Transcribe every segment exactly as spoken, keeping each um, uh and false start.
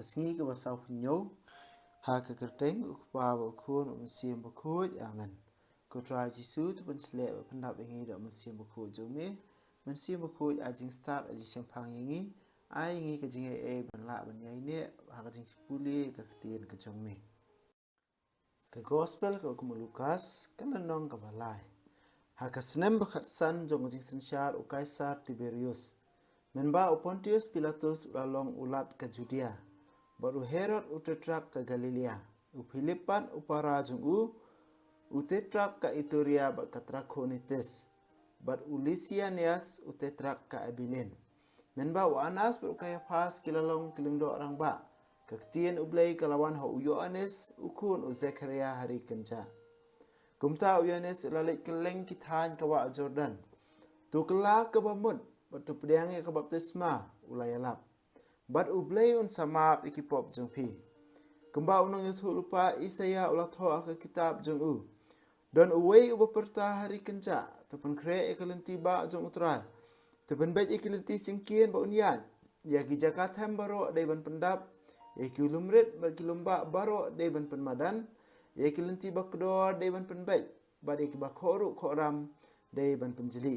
Ka sngi kaba sawphew hynñiew. Ha ka kyrteng U Kpa bad U Khun bad U Mynsiem Bakhuid. Amen. Ko Trai Jisu, to pynsleh bad pyndap ïa ngi da U Mynsiem Bakhuid jong me. Mynsiem Bakhuid ai jingstad, ai jingshemphang ïa ngi. Ai ïa ngi ka jingaiei ban lah ban ïaineh ha ka jingpule ka ktien ka jong me. Ka Gospel ka u Lukas, ka lynnong kaba lai. Ha ka snem ba khatsan jong ka jingsynshar u Kaisar Tiberius, mynba u Pontius Pilatus u la long u Lat ka Judia, bad u Herod u Tetrak ka Galilea, u Philip pat u para jong u, u Tetrak ka Ituria bad ka Trakhonitis, bad u Lisianias u Tetrak ka Abilin. Mynba u Anas bad u Kaiaphas ki la long ki lyngdoh rangbah, ka ktien U Blei ka la wan ha u Ïoannis, u khun u Zekaria, ha ri kynjah. Kumta u Ïoannis u la leit kylleng ki thaiñ ka wah Jordan, to kylla kaba mut, bad to pdiang ïa ka baptisma, u la ïalap. Bad U Blei un sa map ïa ki pop jong phi. Kumba u nongïathuhlypa Isaïa u la thoh ha ka kitab jong u: Don uwei uba pyrta ha ri kynjah: To pynkhreh ïa ka lynti bah jong U Trai. To pynbeit ïa ki lynti syngkien ba un ïaid. Ïa ki jaka them baroh dei ban pyndap. Ïa ki lum rit bad ki lum bah baroh dei ban pynmadan. Ïa ki lynti ba kordor dei ban pynbeit, bad ïa ki ba khohruh khohram dei ban pynjli.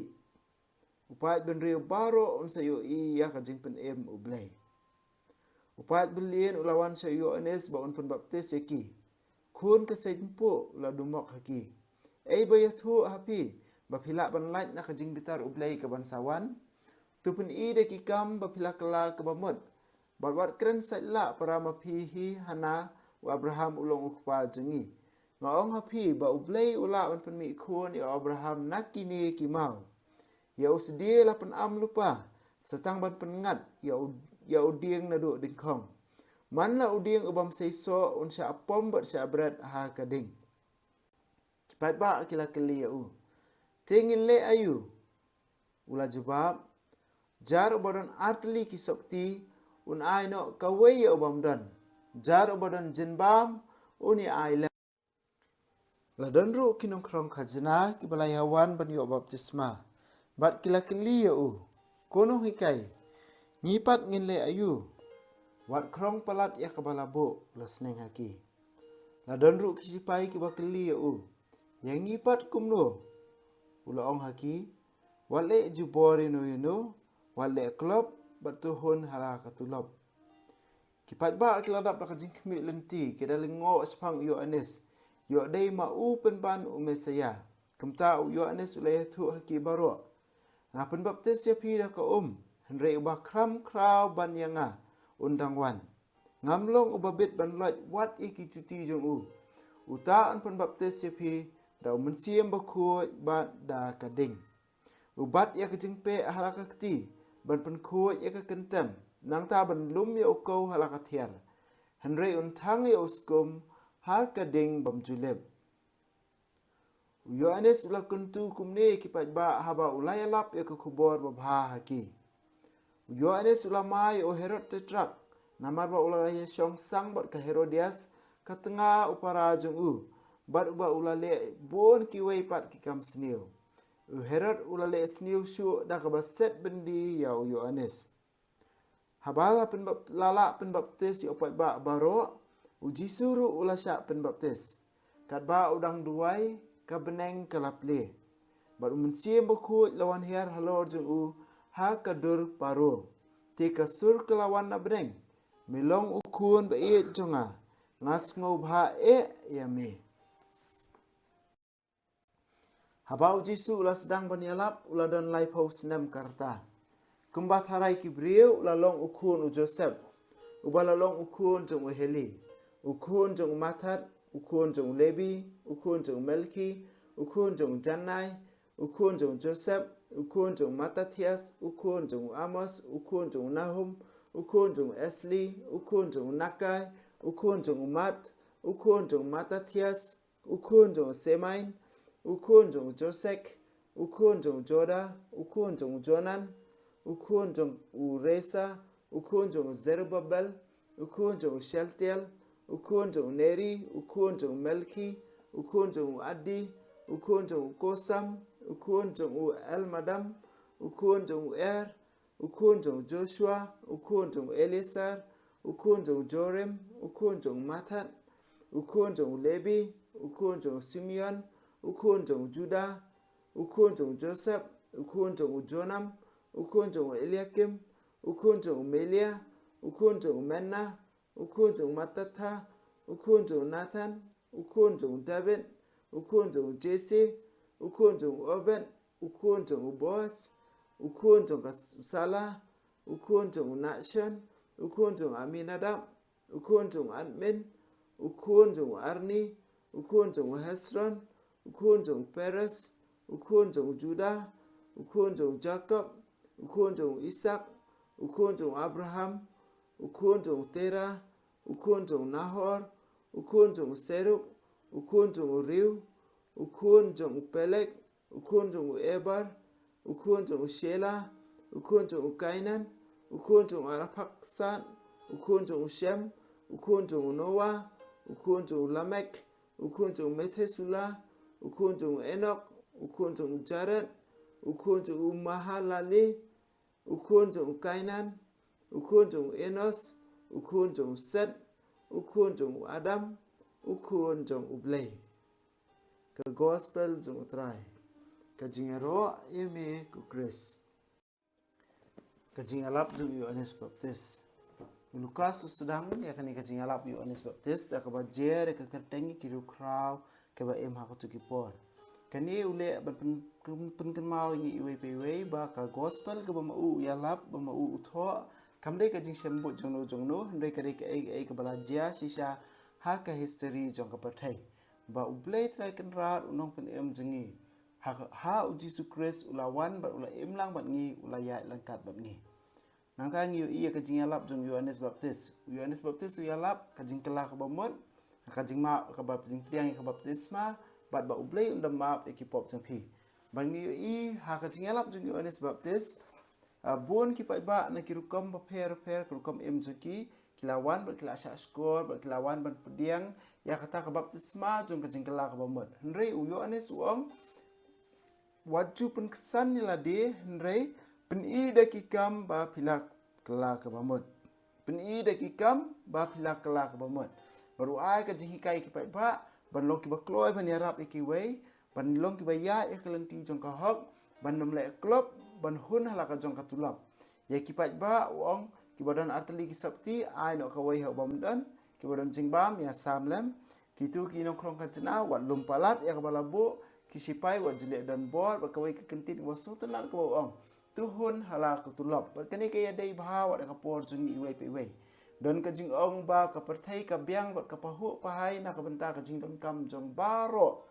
U paid bynriew baroh un sa ïohi ïa ka jingpynim U Blei. U paid bylliên u la wan sha u Ïoannis ba un pynbaptis ïa ki. Khun ka seiñ mpuk u la dumok ha ki. Ei ba ïathuh ha phi ba phi lah ban lait na ka jingbitar U Blei ka ban sa wan? To pyni da ki kam ba phi la kylla kaba mut. Bad wat kren sait lah para ma phi hi hana u Abraham u long u kpa jong ngi. Nga ong ha phi ba U Blei u lah ban pynmih khun ïa u Abraham na kine ki maw. Ïa u sdie la pynam lypa, sa tang ban pynngat ïa u, ïa u dieng naduh dyngkhong. Man la u dieng u bym seisoh un shah pom bad shah bret ha ka ding. Ki paidbah ki la kylli ïa u: Te ngin leh aïu? U la jubab: Jar uba don artylli ki sopti, un ai noh kawei ïa u bymdon. Jar uba don jingbam, un ïa ai lem. La don ruh ki nongkhrong khajna kiba la ïawan ban ïoh baptisma, bad ki la kylli ïa u: Ko nonghikai, ngi pat ngin leh aïu? Wat khrong palat ïa kaba la buh, u la sneng ha ki. La don ruh ki shipai kiba kylli ïa u: Ïa ngi pat kumno? U la ong ha ki: Wat leh jubor ïano ïano, wat leh klop, bad to hun ha la ka tulop. Ki paidbah ki la dap da ka jingkhmih lynti, ki da lyngngoh shaphang u Ïoannis, ïoh dei ma u pynban u Messaïah. Kumta u Ïoannis u la ïathuh ha ki baroh: Nga pynbaptis ïa phi da ka um, hynrei uba khram khraw ban ïa nga un dang wan. Ngam long uba bit ban loit wat ïa ki juti jong u. Uta un pynbaptis ïa phi da u Mynsiem Bakhuid bad da ka ding. U bat ïa ka jingpeh ha la ka kti ban pynkhuid ïa ka kyntem, nangta ban lum ïa u kew ha la ka thiar. Hynrei un thang ïa u skum ha ka ding bym ju lip. U Ïoannis u la kyntu kumne ïa ki paidbah haba u la ïalap ïa ka khubor babha ha ki. U Ïoannis u la mai ïa u Herod Tetrak, namar ba u la ïashong sang bad ka Herodias, ka tnga u para jong u, bad uba u la leh bun kiwei pat ki kam sniew. U Herod u la leh sniew shuh da kaba set byndi ïa u Ïoannis. Haba la pynbap-, la lah pynbaptis ïa u paidbah baroh, u Jisu ruh u la shah pynbaptis. Katba u dang duwai, ka bneng ka la plie. Bad u Mynsiem Bakhuid la wan hiar halor jong u ha ka dur Paro. Te ka sur ka la wan na bneng: Me long u Khun ba ïeit jong nga, nga sngewbha eh ïa me. Haba u Jisu u la sdang ban ïalap, u la don laiphew snem ka rta. Kumba tharai ki briew, u la long u khun u Joseph, uba la long u khun jong u Heli, u khun jong u Mathat, u khun jong u Lebi, u khun jong u Melki, u khun jong u Jannai, u khun jong u Joseph, u khun jong u Matathias, u khun jong u Amos, u khun jong u Nahum, u khun jong u Esli, u khun jong u Nakai, u khun jong u Mat, u khun jong u Matathias, u khun jong u Semain, u khun jong u Josek, u khun jong u Joda, u khun jong u Jonan, u khun jong u Resa, u khun jong u Zerubbabel, u khun jong u Sheltiel, u khun jong u Neri, u khun jong u Melki, u khun jong u Addi, u khun jong u Kosam, u khun jong u Elmadam, u khun jong u Er, u khun jong u Joshua, u khun jong u Eliesar, u khun jong u Jorim, u khun jong u Mathat, u khun jong u Lebi, u khun jong u Simeon, u khun jong u Judah, u khun jong u Joseph, u khun jong u Jonam, u khun jong u Eliakim, u khun jong u Melia, u khun jong u Menna, u khun jong u Mattatha, u khun jong u Nathan, u khun jong u David, u khun jong u Jesse, u khun jong u Obed, u khun jong u Boaz, u khun jong ka Sala, u khun jong u Nahshon, u khun jong u Aminadab, u khun jong u Admin, u khun jong u Arni, u khun jong u Hesron, u khun jong u Peres, u khun jong u Judah, u khun jong u Jakob, u khun jong u Isak, u khun jong u Abraham, u khun jong u Tera, u khun jong u Nahor, u khun jong u Seruk, u khun jong u Riu, u khun jong u Pelek, u khun jong u Eber, u khun jong u Shela, u khun jong u Kainan, u khun jong u Araphaksad, u khun jong u Shem, u khun jong u Noah, u khun jong u Lamek, u khun jong u Methusela, u khun jong u Enok, u khun jong u Jared, u khun jong u Mahalalel, u khun jong u Kainan, u khun jong u Enos, u khun jong u Set, u khun jong u Adam, u khun jong u Blei. Ka Gospel jong u Trai. Ka jingïaroh ïa me ko Khrist. Ka jingïalap jong u Ïoannis Baptist. U Lukas u sdang ïa kane ka jingïalap u Ïoannis Baptist da kaba jer ïa ka kyrteng ki riewkhraw kiba im ha kato ki por. Kane u leh ban pyn-, pyn-, pynkynmaw ïa ngi iwei pa iwei ba ka Gospel kaba ma u u ïalap, ba ma u u thoh, kam dei ka jingshem bud jongno jongno, hynrei ka dei kaei kaei kaba la jia shisha ha ka history jong ka pyrthei. Ba U Blei Trai Kynrad u Nongpynim jong ngi, ha, ha u Jisu Khrist u la wan bad u la im lang bad ngi, u la ïaid lang kat bad ngi. Nangta ngi ïohi ïa ka jingïalap jong u Ïoannis Baptist. U Ïoannis Baptist u ïalap ka jingkylla kaba mut, ka jingmap, kaba jingpdiang ïa ka baptisma, bad ba U Blei un da map ïa ki pop jong phi. Bad ngi ïohi ha ka jingïalap jong u Ïoannis Baptist, ah, bun ki paidbah na ki rukom bapher bapher, ki rukom im jong ki, ki la wan bad ki la shahshkor bad ki la wan ban pdiang ïa kata ka baptisma jong ka jingkylla kaba mut. Hynrei u Ïoannis u ong, wat ju pynksan ïa lade, hynrei pyni da ki kam ba phi la kylla kaba mut. Pyni da ki kam ba phi la kylla kaba mut. Bad u ai ka jinghikai ïa ki paidbah ban long kiba kloi ban ïarap ïa kiwei, ban long kiba ïaid ïa ka lynti jong ka hok, ban ym leh klop, ban hun ha la ka jong ka tulop. Ïa ki paidbah u ong, kiba don artylli ki sopti, ai noh kawei ha uba ym don, kiba don jingbam ïa sam lem, kito ki nongkhrong kajna wat lum palat ïa kaba la buh, ki sipai wat ju leh don bor, bad kawei ka kyntien kaba sngewtynnat kaba u ong, to hun ha la ka tulop. Bad kane ka ïadei bha wat ïa ka por jong ngi iwei pa iwei. Don ka jingong ba ka pyrthei ka biang bad ka pahuh pahai na ka bynta ka jingdonkam jong baroh.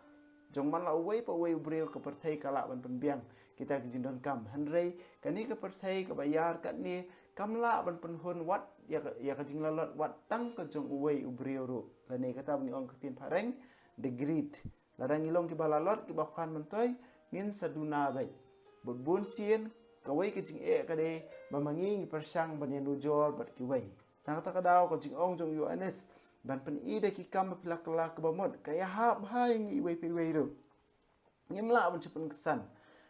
Jong man la uwei pa uwei u briew, ka pyrthei ka lah ban pynbiang kita ki jingdonkam. Hynrei kane ka pyrthei kaba ïar katne kam lah ban pynhun wat ïa ka, ïa ka jinglalot wat tang ka jong uwei u briew ruh. Lane kata ba ngi ong ka ktien phareng, the greed. Lada ngi long kiba lalot, kiba khwan myntoi, ngin sa duna beit. Bad bun sien, kawei ka jingeh ka dei ba ma ngi ngi pyrshang ban ïanujor bad kiwei. Tang kata ka daw ka jingong jong u Ïoannis ban pyni da ki kam ba phi la kylla kaba mut, ka ïahap bha ïa ngi iwei pa iwei ruh. Ngim lah ban shu pynksan.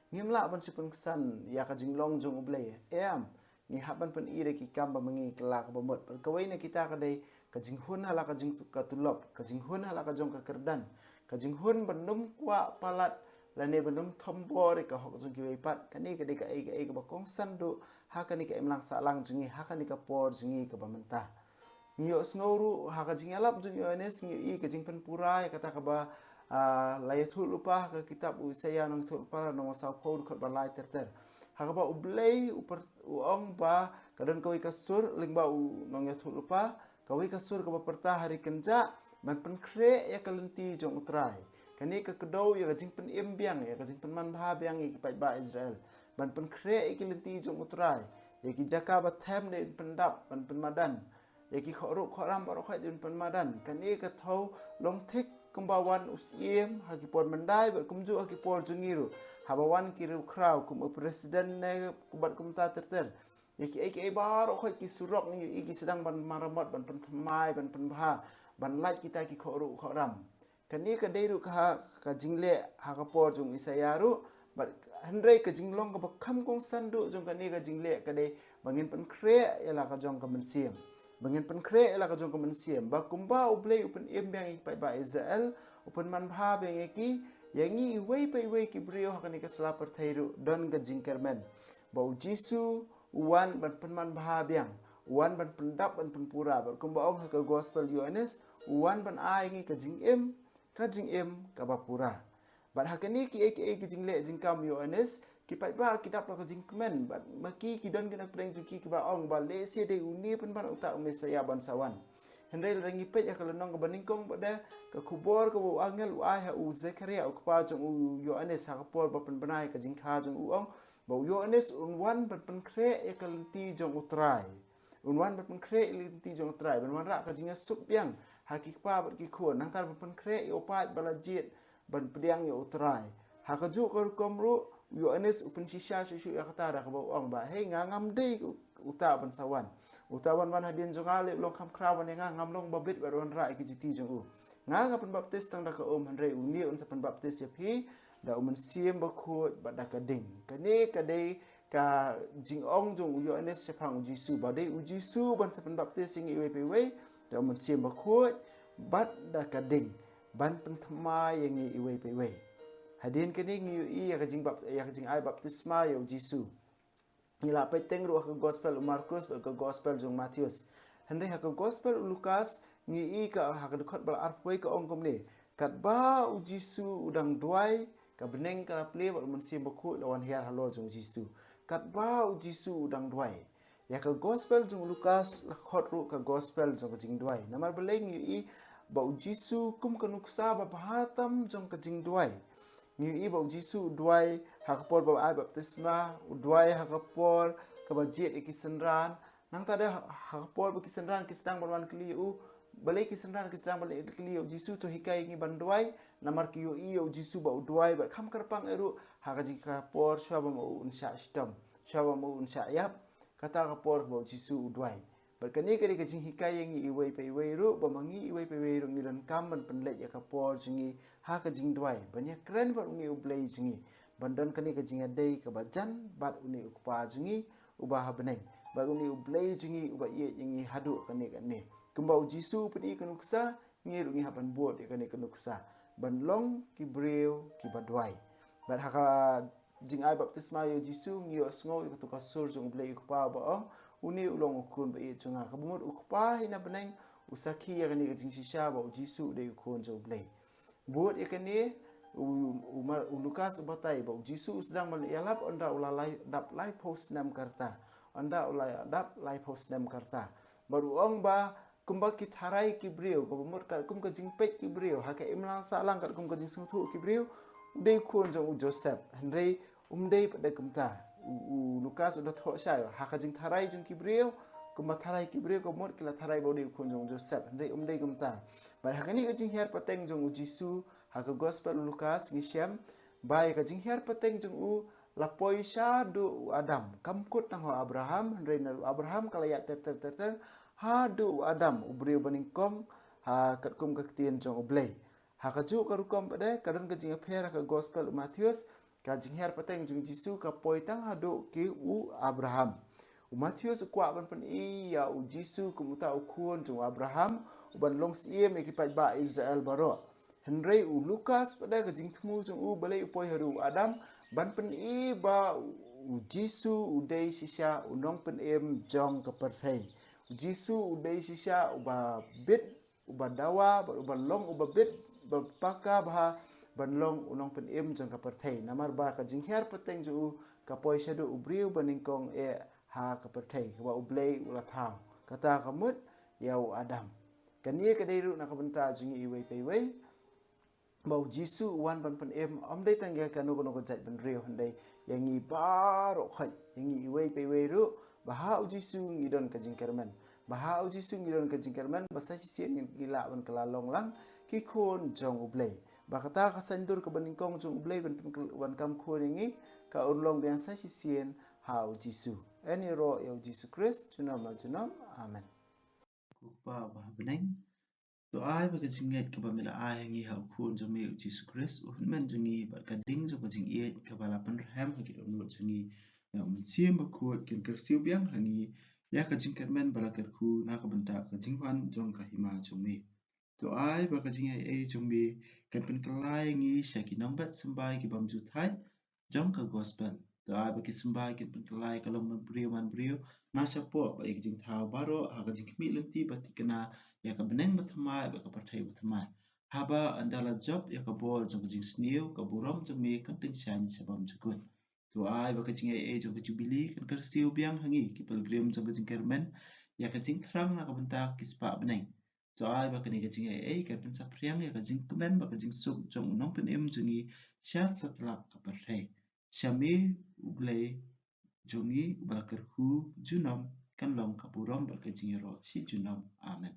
Ngim lah ban shu pynksan ïa ka jinglong jong U Blei. Em, ngi hap ban pyni da ki kam ba ma ngi kylla kaba mut. Bad kawei na kita ka dei ka jinghun ha la ka jong ka tulop, ka jinghun ha la ka jong ka kyrdan, ka jinghun ban ym kwah palat lane ban ym thombor ïa ka hok jong kiwei pat. Kane ka dei kaei kaei kaba kongsan duh ha kane ka imlang sahlang jong ngi, ha kane ka por jong ngi kaba mynta. Ngi ïohsngew ruh ha ka jingïalap jong u Ïoannis, ngi ïohi ka jingpynpura ïa kata kaba, ah, la ïathuh lypa ha ka kitab u Isaïah nongïathuhlypa, lynnong ba sawphew, dkhot ba lai ter ter. Ha kaba U Blei u pyr-, u ong ba ka don kawei ka sur, lyngba u nongïathuhlypa, kawei ka sur kaba pyrta ha ri kynjah, ban pynkhreh ïa ka lynti jong U Trai. Kane ka kdew ïa ka jingpynim biang, ïa ka jingpynman bha biang ïa ki paidbah Israel. Ban pynkhreh ïa ki lynti jong U Trai, ïa ki jaka ba them dei ban pyndap, ban pynmadan, ïa ki khohruh khohram baroh khoit dei ban pynmadan. Kane ka thew long thik kumba wan u Syiem ha ki por mynta bad kumjuh ha ki por jong ngi ruh. Haba wan ki riewkhraw kum u president ne bad kumta ter ter. Ïa kiei kiei baroh khoit ki surok ngi ïohi ki sdang ban maramot, ban pynthymmai, ban pynbha, ban lait kita ki khohruh khohram. Kane ka dei ruh ka, ka jingleh ha ka por jong u Isaïah ruh, bad hynrei ka jinglong kaba kham kongsan duh jong kane ka jingleh ka dei ba ngin pynkhreh ïa la ka jong ka mynsiem. ba ngin pynkhreh ïa la ka jong ka mynsiem, ba kumba U Blei u pynim biang ïa ki paidbah Israel, u pynman bha biang ïa ki, ïa ngi iwei pa iwei ki briew ha kane ka sla pyrthei ruh don ka jingkyrmen. Ba U Jisu u wan ban pynman bha biang, u wan ban pyndap ban pynpura, bad kumba ong ha ka gospel Ïoannis, u wan ban ai ngi ka jingim, ka jingim kaba pura. Bad ha kane kiei kiei ki jingleh jingkam Ïoannis, ki paidbah ki dap la ka jingkmen, bad ma ki ki don ki na pdeng jong ki kiba ong ba lehse dei une pynban uta u Messaïah ban sa wan. Hynrei lada ngi peit ha ka lynnong kaba nyngkong bad ka khubor kaba u angel u ai ha u Zechariah u kpa jong u Ïoannis ha ka por ba pynbna ïa ka jingkha jong u, ong ba u Ïoannis un wan ban pynkhreh ïa ka lynti jong U Trai. Un wan ban pynkhreh ïa ka lynti jong U Trai, ban wanrah ka jingïasuk biang ha ki kpa bad ki khun, nangta ban pynkhreh ïa u paid ba la jied ban pdiang ïa U Trai. Ha kajuh ka rukom ruh, u Ïoannis u pynshisha shuh shuh ïa kata da kaba u ong ba, hei, nga ngam dei u-, uta ban sa wan. Uta ban wan hadien jong nga leh u long kham khraw ban ïa nga, ngam long ba bit ban wanrah ïa ki juti jong u. Nga nga pynbaptis tang da ka um, hynrei une un sa pynbaptis ïa phi da U Mynsiem Bakhuid bad da ka ding. Kane ka dei ka jingong jong u Ïoannis shaphang U Jisu, ba dei U Jisu ban sa pynbaptis ïa ngi iwei pa iwei da U Mynsiem Bakhuid bad da ka ding, ban pynthymmai ïa ngi iwei pa iwei. Hadien kane ngi ïohi ïa ka jingbap-, ïa ka jingai baptisma ïa U Jisu. Ngi la peit teng ruh ha ka gospel u Markus bad ka gospel jong u Mathaios. Hynrei ha ka gospel u Lukas ngi ïohi ka ha ka dkhot ba la arphew wei ka ong kumne: Katba U Jisu u dang duwai, ka bneng ka la plie bad U Mynsiem Bakhuid u la wan hiar halor jong U Jisu. Katba U Jisu u dang duwai. Ïa ka gospel jong u Lukas la khot ruh ka gospel jong ka jingduwai. Namar balei? Ngi ïohi ba U Jisu kum ka nuksa ba bha tam jong ka jingduwai. Ngi ïohi ba U Jisu u duwai ha ka por ba ai baptisma, u duwai ha ka por kaba jied ïa ki synran. Nangta de ha, ha ka por ba ki synran ki sdang ban wan kylli ïa u, balei ki synran ki sdang ban wan kylli ïa U Jisu, to hikai ïa ngi ban duwai. Namar ki ïohi ïa U Jisu ba u duwai bad kham kyrpang eh ruh ha ka jingkha por shuwa ba ma u un shah shitom, shuwa ba ma u un shah ïap. Kata ka por ba U Jisu u duwai. Bad kane ka dei ka jinghikai ïa ngi iwei pa iwei ruh, ba ma ngi iwei pa iwei ruh ngi donkam ban pynleit ïa ka por jong ngi ha ka jingduwai, ban ïakren bad une U Blei jong ngi, ban don kane ka jingïadei kaba jan bad une U Kpa jong ngi uba ha bneng, bad une U Blei jong ngi uba ïeit ïa ngi haduh kane kane. Kumba U Jisu u pyni ka nuksa, ngi ruh ngi hap ban bud ïa kane ka nuksa, ban long ki briew kiba duwai. Bad ha ka jingai baptisma ïa U Jisu, ngi ïohsngew ïa kato ka sur jong U Blei U Kpa ba ong, une u long U Khun ba ïeit jong nga. Kaba mut U Kpa hi na bneng u sakhi ïa kane ka jingshisha ba U Jisu u dei U Khun jong U Blei. Bud ïa kane, u, u Mar-, u Lukas u batai ba U Jisu u sdang ban ïalap ynda u la lai, dap laiphew snem ka rta. Ynda u la dap laiphew snem ka rta. Bad u ong ba kumba ki tharai ki briew, kaba mut katkum ka jingpeit ki briew, ha ka imlang sahlang katkum ka jingsngewthuh ki briew, u dei u khun jong u Joseph. Hynrei um dei pat de kumta. U, u Lukas u da thoh shai ha ka jingtharai jong ki briew, kumba tharai ki briew, kaba mut ki la tharai ba u dei u khun jong u Joseph. Hynrei um dei kumta. Bad ha kane ka jinghiar pateng jong U Jisu, ha ka gospel u Lukas ngi shem ba ïa ka jinghiar pateng jong u la poi shaduh u Adam. Kam kut tang ha u Abraham, hynrei na u Abraham ka la ïaid ter ter ter ter haduh u Adam, u briew ba nyngkong, ha katkum ka ktien jong U Blei. Ha kajuh ka rukom pat de, ka don ka jingïapher ha ka gospel u Mathaios, ka jinghiar pateng jong U Jisu ka poi tang haduh ki u Abraham. U Mathaios u kwah ban pyni ïa U Jisu kum uta u khun jong u Abraham, u ban long syiem ïa ki paidbah Israel baroh. Hynrei u Lukas pat de ka jingthmu jong u balei u poi haduh u Adam, ban pyni ba U Jisu u dei shisha u nongpynim jong ka pyrthei. U Jisu u dei shisha uba bit, uba dawa, bad uba long uba bit, ba paka bha ban long u nongpynim jong ka pyrthei. Namar ba ka jinghiar pateng jong u ka poi shaduh u briew ba nyngkong eh ha ka pyrthei, kaba U Blei u la thaw. Kata ka mut ïa u Adam. Kane ka dei ruh na ka bynta jong ngi iwei pa iwei, ba U Jisu u wan ban pynim, ym dei tang ïa kano kano ka jaitbynriew, hynrei ïa ngi baroh khoit, ïa ngi iwei pa iwei ruh, ba ha U Jisu ngi don ka jingkyrmen. Ba ha U Jisu ngi don ka jingkyrmen, ba sa shisien ngi lah ban kylla long lang ki khun jong U Blei. Ba kata ka saiñdur kaba nyngkong jong U Blei ban pyn-, ban kam khun ïa ngi, ka urlong biang sa shisien ha U Jisu. Yn ïaroh ïa U Jisu Khrist junom la junom. Amen. Ko Kpa uba ha bneng, to ai ba ka jingngeit kaba me la ai ha ngi ha u Khun jong me U Jisu Khrist, u hynmen jong ngi, bad ka ding jong ka jingïeit kaba la pynrhem ha ki dohnud jong ngi na U Mynsiem Bakhuid, kin kyrsiew biang ha ngi ïa ka jingkyrmen ba la kyrkhu na ka bynta ka jingwan jong ka hima jong me. To ai ba ka jingaiei jong me kan pynkylla ïa ngi sha ki nongbet symbai ki bym ju thait jong ka gospel. To ai ba ki symbai kan pynkylla ïa ka long man briew man briew na shapoh ba ïa ka jingthaw baroh ha ka jingkhmih lynti ba thikna ïa ka bneng ba thymmai bad ka pyrthei ba thymmai. Haba ynda la jop ïa ka bor jong ka jingsniew, ka burom jong me kan tyngshaiñ sha bymjukut. To ai ba ka jingaiei jong ka jubili kan kyrsiew biang ha ngi ki pilgrim jong ka jingkyrmen ïa ka jingthrang na ka bynta ki spah bneng. To ai ba kane ka jingaiei kan pynsaphriang ïa ka jingkmen bad ka jingsuk jong u Nongpynim jong ngi sha satlak ka pyrthei. Sha me U Blei jong ngi uba la kyrkhu junom kan long ka burom bad ka jingïaroh shi junom. Amen.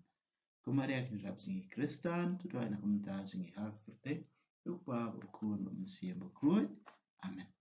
Ko Maria ka nongrep jong ngi Khristan, to duwai na ka bynta jong ngi ha ka kyrteng U Kpa, U Khun, U Mynsiem Bakhuid. Amen.